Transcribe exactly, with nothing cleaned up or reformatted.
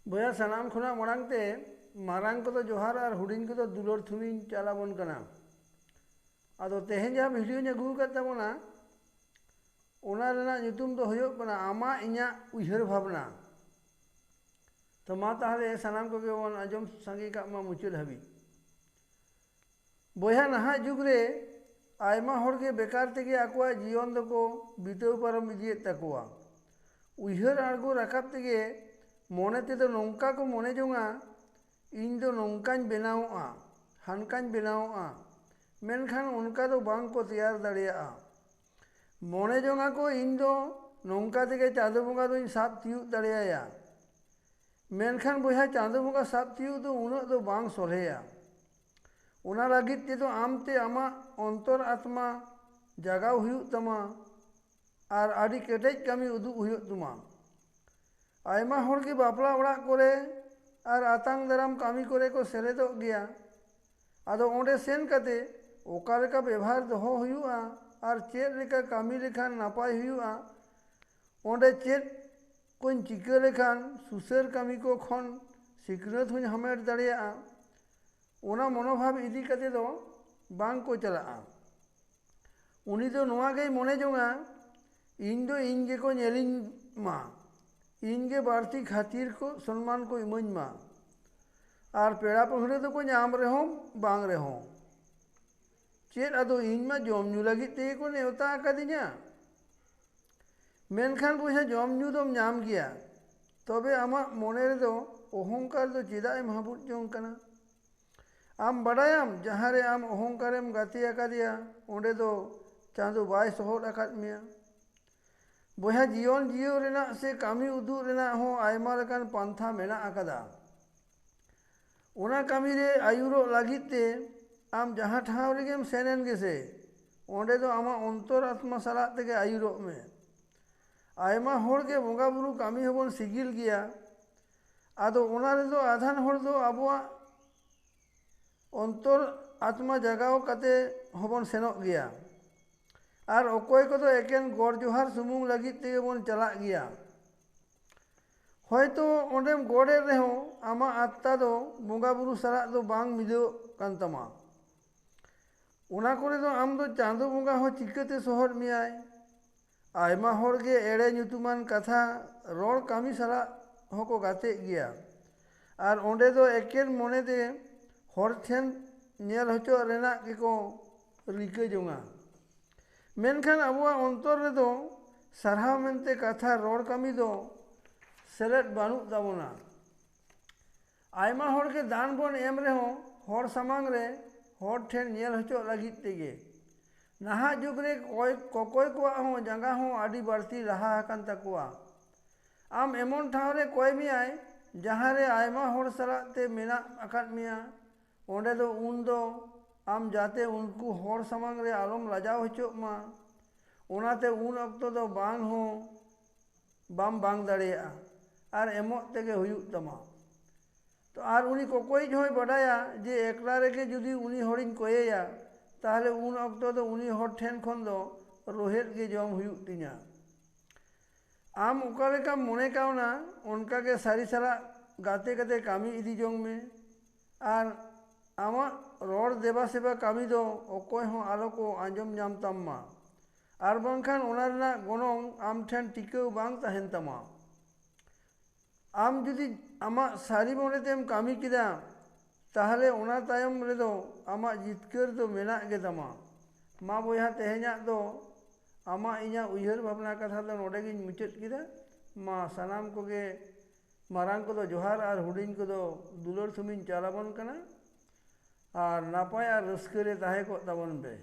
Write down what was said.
ᱵᱚᱭᱦᱟ, ᱥᱟᱱᱟᱢ ᱠᱷᱚᱱᱟᱜ ᱢᱟᱲᱟᱝ ᱛᱮ ᱢᱟᱨᱟᱝ ᱠᱚᱫᱚ ᱡᱚᱦᱟᱨ ᱟᱨ ᱦᱩᱰᱤᱧ ᱠᱚᱫᱚ ᱫᱩᱞᱟᱹᱲ ᱛᱷᱩᱢᱤᱧ ᱪᱟᱞ ᱟᱵᱚᱱ ᱠᱟᱱᱟ᱾ ᱟᱫᱚ ᱛᱮᱦᱮᱧ ᱡᱟᱦᱟᱸ ᱵᱷᱤᱰᱤᱭᱳᱧ ᱟᱹᱜᱩ ᱟᱠᱟᱫ ᱛᱟᱵᱚᱱᱟ, ᱚᱱᱟ ᱨᱮᱱᱟᱜ ᱧᱩᱛᱩᱢ ᱫᱚ ᱦᱩᱭᱩᱜ ᱠᱟᱱᱟ ᱟᱢᱟᱜ ᱤᱧᱟᱹᱜ ᱩᱭᱦᱟᱹᱨ ᱵᱷᱟᱵᱽᱱᱟ᱾ ᱛᱚ ᱢᱟ ᱛᱟᱦᱚᱞᱮ ᱥᱟᱱᱟᱢ ᱠᱚᱜᱮ ᱵᱚᱱ ᱟᱸᱡᱚᱢ ᱥᱟᱸᱜᱮ ᱠᱟᱜ ᱢᱟ ᱢᱩᱪᱟᱹᱫ ᱦᱟᱹᱵᱤᱡ᱾ ᱵᱚᱭᱦᱟ, ᱱᱟᱦᱟᱜ ᱡᱩᱜᱽ ᱨᱮ ᱟᱭᱢᱟ ᱦᱚᱲ ᱜᱮ ᱵᱮᱠᱟᱨ ᱛᱮᱜᱮ ᱟᱠᱚᱣᱟᱜ ᱡᱤᱭᱚᱱ ᱫᱚᱠᱚ ᱵᱤᱛᱟᱹᱣ ᱯᱟᱨᱚᱢ ᱤᱫᱤᱭᱮᱫ ᱛᱟᱠᱚᱣᱟ᱾ ᱩᱭᱦᱟᱹᱨ ᱟᱬᱜᱚ ᱨᱟᱠᱟᱵ ᱛᱮᱜᱮ ᱢᱚᱱᱮ ᱛᱮᱫᱚ ᱱᱚᱝᱠᱟ ᱠᱚ ᱢᱚᱱᱮ ᱡᱚᱝᱟ, "ᱤᱧ ᱫᱚ ᱱᱚᱝᱠᱟᱧ ᱵᱮᱱᱟᱣᱚᱜᱼᱟ, ᱦᱟᱱᱠᱟᱧ ᱵᱮᱱᱟᱣᱚᱜᱼᱟ", ᱢᱮᱱᱠᱷᱟᱱ ᱚᱱᱠᱟ ᱫᱚ ᱵᱟᱝ ᱠᱚ ᱛᱮᱭᱟᱨ ᱫᱟᱲᱮᱭᱟᱜᱼᱟ᱾ ᱢᱚᱱᱮ ᱡᱚᱝᱟ ᱠᱚ, "ᱤᱧ ᱫᱚ ᱱᱚᱝᱠᱟ ᱛᱮᱜᱮ ᱪᱟᱸᱫᱚ ᱵᱚᱸᱜᱟ ᱫᱚᱧ ᱥᱟᱵ ᱛᱤᱭᱳᱜ ᱫᱟᱲᱮᱭᱟᱭᱟ", ᱢᱮᱱᱠᱷᱟᱱ ᱵᱚᱭᱦᱟ, ᱪᱟᱸᱫᱚ ᱵᱚᱸᱜᱟ ᱥᱟᱵ ᱛᱤᱭᱳᱜ ᱫᱚ ᱩᱱᱟᱹᱜ ᱫᱚ ᱵᱟᱝ ᱥᱚᱞᱦᱮᱭᱟ᱾ ᱚᱱᱟ ᱞᱟᱹᱜᱤᱫ ᱛᱮᱫᱚ ᱟᱢ ᱛᱮ ᱟᱢᱟᱜ ᱚᱱᱛᱚᱨ ᱟᱛᱢᱟ ᱡᱟᱜᱟᱣ ᱦᱩᱭᱩᱜ ᱛᱟᱢᱟ ᱟᱨ ᱟᱹᱰᱤ ᱠᱮᱴᱮᱡ ᱠᱟᱹᱢᱤ ᱩᱫᱩᱜ ᱦᱩᱭᱩᱜ ᱛᱟᱢᱟ᱾ ᱟᱭᱢᱟ ᱦᱚᱲ ᱜᱮ ᱵᱟᱯᱞᱟ ᱚᱲᱟᱜ ᱠᱚᱨᱮ ᱟᱨ ᱟᱛᱟᱝ ᱫᱟᱨᱟᱢ ᱠᱟᱹᱢᱤ ᱠᱚᱨᱮ ᱠᱚ ᱥᱮᱞᱮᱫᱚᱜ ᱜᱮᱭᱟ᱾ ᱟᱫᱚ ᱚᱸᱰᱮ ᱥᱮᱱ ᱠᱟᱛᱮ ᱚᱠᱟ ᱞᱮᱠᱟ ᱵᱮᱵᱷᱟᱨ ᱫᱚᱦᱚ ᱦᱩᱭᱩᱜᱼᱟ ᱟᱨ ᱪᱮᱫ ᱞᱮᱠᱟ ᱠᱟᱹᱢᱤ ᱞᱮᱠᱷᱟᱱ ᱱᱟᱯᱟᱭ ᱦᱩᱭᱩᱜᱼᱟ, ᱚᱸᱰᱮ ᱪᱮᱫ ᱠᱚᱧ ᱪᱤᱠᱟᱹ ᱞᱮᱠᱷᱟᱱ ᱥᱩᱥᱟᱹᱨ ᱠᱟᱹᱢᱤ ᱠᱚ ᱠᱷᱚᱱ ᱥᱤᱠᱷᱱᱟᱹᱛ ᱦᱚᱧ ᱦᱟᱢᱮᱴ ᱫᱟᱲᱮᱭᱟᱜᱼᱟ, ᱚᱱᱟ ᱢᱚᱱᱳᱵᱷᱟᱵᱽ ᱤᱫᱤ ᱠᱟᱛᱮ ᱫᱚ ᱵᱟᱝ ᱠᱚ ᱪᱟᱞᱟᱜᱼᱟ᱾ ᱩᱱᱤ ᱫᱚ ᱱᱚᱣᱟ ᱜᱮᱭ ᱢᱚᱱᱮ ᱡᱚᱝᱟ, "ᱤᱧ ᱫᱚ ᱤᱧ ᱜᱮᱠᱚ ᱧᱮᱞᱤᱧ ᱢᱟ, ᱤᱧ ᱜᱮ ᱵᱟᱹᱲᱛᱤ ᱠᱷᱟᱹᱛᱤᱨ ᱠᱚ, ᱥᱚᱱᱢᱟᱱ ᱠᱚ ᱤᱢᱟᱹᱧ ᱢᱟ, ᱟᱨ ᱯᱮᱲᱟ ᱯᱟᱹᱦᱲᱟᱹ ᱫᱚᱠᱚ ᱧᱟᱢ ᱨᱮᱦᱚᱸ ᱵᱟᱝ ᱨᱮᱦᱚᱸ, ᱪᱮᱫ ᱟᱫᱚ ᱤᱧ ᱢᱟ ᱡᱚᱢ ᱧᱩ ᱞᱟᱹᱜᱤᱫ ᱛᱮᱜᱮ ᱠᱚ ᱱᱮᱣᱛᱟ ᱟᱠᱟᱫᱤᱧᱟ?" ᱢᱮᱱᱠᱷᱟᱱ ᱵᱚᱭᱦᱟ, ᱡᱚᱢ ᱧᱩ ᱫᱚᱢ ᱧᱟᱢ ᱜᱮᱭᱟ, ᱛᱚᱵᱮ ᱟᱢᱟᱜ ᱢᱚᱱᱮ ᱨᱮᱫᱚ ᱚᱦᱚᱝᱠᱟᱨ ᱫᱚ ᱪᱮᱫᱟᱜ ᱮᱢ ᱦᱟᱹᱵᱩᱫ ᱡᱚᱝ ᱠᱟᱱᱟ? ᱟᱢ ᱵᱟᱰᱟᱭᱟᱢ, ᱡᱟᱦᱟᱸ ᱨᱮ ᱟᱢ ᱚᱦᱚᱝᱠᱟᱨᱮᱢ ᱜᱟᱛᱮ ᱟᱠᱟᱫᱮᱭᱟ, ᱚᱸᱰᱮ ᱫᱚ ᱪᱟᱸᱫᱚ ᱵᱟᱭ ᱥᱚᱦᱚᱫ ᱟᱠᱟᱫ ᱢᱮᱭᱟ᱾ ᱵᱚᱭᱦᱟ, ᱡᱤᱭᱚᱱ ᱡᱤᱭᱟᱹᱣ ᱨᱮᱱᱟᱜ ᱥᱮ ᱠᱟᱹᱢᱤ ᱩᱫᱩᱜ ᱨᱮᱱᱟᱜ ᱦᱚᱸ ᱟᱭᱢᱟ ᱞᱮᱠᱟᱱ ᱯᱟᱱᱛᱷᱟ ᱢᱮᱱᱟᱜ ᱟᱠᱟᱫᱟ᱾ ᱚᱱᱟ ᱠᱟᱹᱢᱤ ᱨᱮ ᱟᱹᱭᱩᱨᱚᱜ ᱞᱟᱹᱜᱤᱫ ᱛᱮ ᱟᱢ ᱡᱟᱦᱟᱸ ᱴᱷᱟᱶ ᱨᱮᱜᱮᱢ ᱥᱮᱱ ᱮᱱ ᱜᱮᱥᱮ, ᱚᱸᱰᱮ ᱫᱚ ᱟᱢᱟᱜ ᱚᱱᱛᱚᱨ ᱟᱛᱢᱟ ᱥᱟᱞᱟᱜ ᱛᱮᱜᱮ ᱟᱹᱭᱩᱨᱚᱜ ᱢᱮ᱾ ᱟᱭᱢᱟ ᱦᱚᱲ ᱜᱮ ᱵᱚᱸᱜᱟ ᱵᱩᱨᱩ ᱠᱟᱹᱢᱤ ᱦᱚᱸᱵᱚᱱ ᱥᱤᱜᱤᱞ ᱜᱮᱭᱟ᱾ ᱟᱫᱚ ᱚᱱᱟ ᱨᱮᱫᱚ ᱟᱫᱷᱟᱱ ᱦᱚᱲ ᱫᱚ ᱟᱵᱚᱣᱟᱜ ᱚᱱᱛᱚᱨ ᱟᱛᱢᱟ ᱡᱟᱜᱟᱣ ᱠᱟᱛᱮ ᱦᱚᱸᱵᱚᱱ ᱥᱮᱱᱚᱜ ᱜᱮᱭᱟ᱾ ᱟᱨ ᱚᱠᱚᱭ ᱠᱚᱫᱚ ᱮᱠᱮᱱ ᱜᱚᱰ ᱡᱚᱦᱟᱨ ᱥᱩᱢᱩᱝ ᱞᱟᱹᱜᱤᱫ ᱛᱮᱜᱮ ᱵᱚᱱ ᱪᱟᱞᱟᱜ ᱜᱮᱭᱟ᱾ ᱦᱚᱭᱛᱚ ᱚᱸᱰᱮᱢ ᱜᱚᱰ ᱮᱫ ᱨᱮᱦᱚᱸ ᱟᱢᱟᱜ ᱟᱛᱢᱟ ᱫᱚ ᱵᱚᱸᱜᱟ ᱵᱩᱨᱩ ᱥᱟᱞᱟᱜ ᱫᱚ ᱵᱟᱝ ᱢᱤᱞᱟᱹᱣᱚᱜ ᱠᱟᱱ ᱛᱟᱢᱟ᱾ ᱚᱱᱟ ᱠᱚᱨᱮ ᱫᱚ ᱟᱢ ᱫᱚ ᱪᱟᱸᱫᱚ ᱵᱚᱸᱜᱟ ᱦᱚᱸ ᱪᱤᱠᱟᱹᱛᱮ ᱥᱚᱦᱚᱫ ᱢᱮᱭᱟᱭ? ᱟᱭᱢᱟ ᱦᱚᱲ ᱜᱮ ᱮᱲᱮ ᱧᱩᱛᱩᱢᱟᱱ ᱠᱟᱛᱷᱟ ᱨᱚᱲ ᱠᱟᱹᱢᱤ ᱥᱟᱞᱟᱜ ᱦᱚᱸᱠᱚ ᱜᱟᱛᱮᱜ ᱜᱮᱭᱟ᱾ ᱟᱨ ᱚᱸᱰᱮ ᱫᱚ ᱮᱠᱮᱱ ᱢᱚᱱᱮᱛᱮ ᱦᱚᱲ ᱴᱷᱮᱱ ᱧᱮᱞ ᱦᱚᱪᱚᱜ ᱨᱮᱱᱟᱜ ᱜᱮᱠᱚ ᱨᱤᱠᱟᱹ ᱡᱚᱝᱟ᱾ ᱢᱮᱱᱠᱷᱟᱱ ᱟᱵᱚᱣᱟᱜ ᱚᱱᱛᱚᱨ ᱨᱮᱫᱚ ᱥᱟᱨᱦᱟᱣ ᱢᱮᱱᱛᱮ ᱠᱟᱛᱷᱟ ᱨᱚᱲ ᱠᱟᱹᱢᱤ ᱫᱚ ᱥᱮᱞᱮᱫ ᱵᱟᱹᱱᱩᱜ ᱛᱟᱵᱚᱱᱟ᱾ ᱟᱭᱢᱟ ᱦᱚᱲ ᱜᱮ ᱫᱟᱱ ᱵᱚᱱ ᱮᱢ ᱨᱮᱦᱚᱸ ᱦᱚᱲ ᱥᱟᱢᱟᱝ ᱨᱮ ᱦᱚᱲ ᱴᱷᱮᱱ ᱧᱮᱞ ᱦᱚᱪᱚᱜ ᱞᱟᱹᱜᱤᱫ ᱛᱮᱜᱮ᱾ ᱱᱟᱦᱟᱜ ᱡᱩᱜᱽ ᱨᱮ ᱠᱚᱭ-, ᱠᱚᱠᱚᱭ ᱠᱚᱣᱟᱜ ᱦᱚᱸ ᱡᱟᱸᱜᱟ ᱦᱚᱸ ᱟᱹᱰᱤ ᱵᱟᱹᱲᱛᱤ ᱞᱟᱦᱟ ᱟᱠᱟᱱ ᱛᱟᱠᱚᱣᱟ᱾ ᱟᱢ ᱮᱢᱚᱱ ᱴᱷᱟᱶ ᱨᱮ ᱠᱚᱭ ᱢᱮᱭᱟᱭ, ᱡᱟᱦᱟᱸ ᱨᱮ ᱟᱭᱢᱟ ᱦᱚᱲ ᱥᱟᱞᱟᱜ ᱛᱮ ᱢᱮᱱᱟᱜ ᱟᱠᱟᱫ ᱢᱮᱭᱟ, ᱚᱸᱰᱮ ᱫᱚ ᱩᱱ ᱫᱚ ᱟᱢ ᱡᱟᱛᱮ ᱩᱱᱠᱩ ᱦᱚᱲ ᱥᱟᱢᱟᱝ ᱨᱮ ᱟᱞᱚᱢ ᱞᱟᱡᱟᱣ ᱦᱚᱪᱚᱜ ᱢᱟ, ᱚᱱᱟᱛᱮ ᱩᱱ ᱚᱠᱛᱚ ᱫᱚ ᱵᱟᱝ ᱦᱚᱸ ᱵᱟᱢ ᱵᱟᱝ ᱫᱟᱲᱮᱭᱟᱜᱼᱟ᱾ ᱟᱨ ᱮᱢᱚᱜ ᱛᱮᱜᱮ ᱦᱩᱭᱩᱜ ᱛᱟᱢᱟ᱾ ᱛᱚ ᱟᱨ ᱩᱱᱤ ᱠᱚᱠᱚᱭᱤᱡ ᱦᱚᱸᱭ ᱵᱟᱰᱟᱭᱟ ᱡᱮ ᱮᱠᱞᱟ ᱨᱮᱜᱮ ᱡᱩᱫᱤ ᱩᱱᱤ ᱦᱚᱲᱤᱧ ᱠᱚᱭᱮᱭᱟ, ᱛᱟᱦᱚᱞᱮ ᱩᱱ ᱚᱠᱛᱚ ᱫᱚ ᱩᱱᱤ ᱦᱚᱲ ᱴᱷᱮᱱ ᱠᱷᱚᱱ ᱫᱚ ᱨᱳᱦᱮᱫ ᱜᱮ ᱡᱚᱢ ᱦᱩᱭᱩᱜ ᱛᱤᱧᱟ᱾ ᱟᱢ ᱚᱠᱟ ᱞᱮᱠᱟᱢ ᱢᱚᱱᱮ ᱠᱟᱣᱱᱟ, ᱚᱱᱠᱟ ᱜᱮ ᱥᱟᱹᱨᱤ ᱥᱟᱞᱟᱜ ᱜᱟᱛᱮ ᱠᱟᱛᱮ ᱠᱟᱹᱢᱤ ᱤᱫᱤ ᱡᱚᱝ ᱢᱮ᱾ ᱟᱨ ᱟᱢᱟᱜ ᱨᱚᱲ ᱫᱮᱵᱟ ᱥᱮᱵᱟ ᱠᱟᱹᱢᱤ ᱫᱚ ᱚᱠᱚᱭ ᱦᱚᱸ ᱟᱞᱚ ᱠᱚ ᱟᱸᱡᱚᱢ ᱧᱟᱢ ᱛᱟᱢ ᱢᱟ, ᱟᱨ ᱵᱟᱝᱠᱷᱟᱱ ᱚᱱᱟ ᱨᱮᱱᱟᱜ ᱜᱚᱱᱚᱝ ᱟᱢ ᱴᱷᱮᱱ ᱴᱤᱠᱟᱹᱣ ᱵᱟᱝ ᱛᱟᱦᱮᱱ ᱛᱟᱢᱟ᱾ ᱟᱢ ᱡᱩᱫᱤ ᱟᱢᱟᱜ ᱥᱟᱹᱨᱤ ᱢᱚᱱᱮ ᱛᱮᱢ ᱠᱟᱹᱢᱤ ᱠᱮᱫᱟ, ᱛᱟᱦᱚᱞᱮ ᱚᱱᱟ ᱛᱟᱭᱚᱢ ᱨᱮᱫᱚ ᱟᱢᱟᱜ ᱡᱤᱛᱠᱟᱹᱨ ᱫᱚ ᱢᱮᱱᱟᱜ ᱜᱮ ᱛᱟᱢᱟ᱾ ᱢᱟ ᱵᱚᱭᱦᱟ, ᱛᱮᱦᱮᱧᱟᱜ ᱫᱚ ᱟᱢᱟᱜ ᱤᱧᱟᱹᱜ ᱩᱭᱦᱟᱹᱨ ᱵᱷᱟᱵᱽᱱᱟ ᱠᱟᱛᱷᱟ ᱫᱚ ᱱᱚᱰᱮ ᱜᱤᱧ ᱢᱩᱪᱟᱹᱫ ᱠᱮᱫᱟ᱾ ᱢᱟ ᱥᱟᱱᱟᱢ ᱠᱚᱜᱮ, ᱢᱟᱨᱟᱝ ᱠᱚᱫᱚ ᱡᱚᱦᱟᱨ ᱟᱨ ᱦᱩᱰᱤᱧ ᱠᱚᱫᱚ ᱫᱩᱞᱟᱹᱲ ᱛᱷᱩᱢᱤᱧ ᱪᱟᱞ ᱟᱵᱚᱱ ᱠᱟᱱᱟ᱾ ᱟᱨ ᱱᱟᱯᱟᱭ ᱟᱨ ᱨᱟᱹᱥᱠᱟᱹ ᱨᱮ ᱛᱟᱦᱮᱸ ᱠᱚᱜ ᱛᱟᱵᱚᱱ ᱯᱮ᱾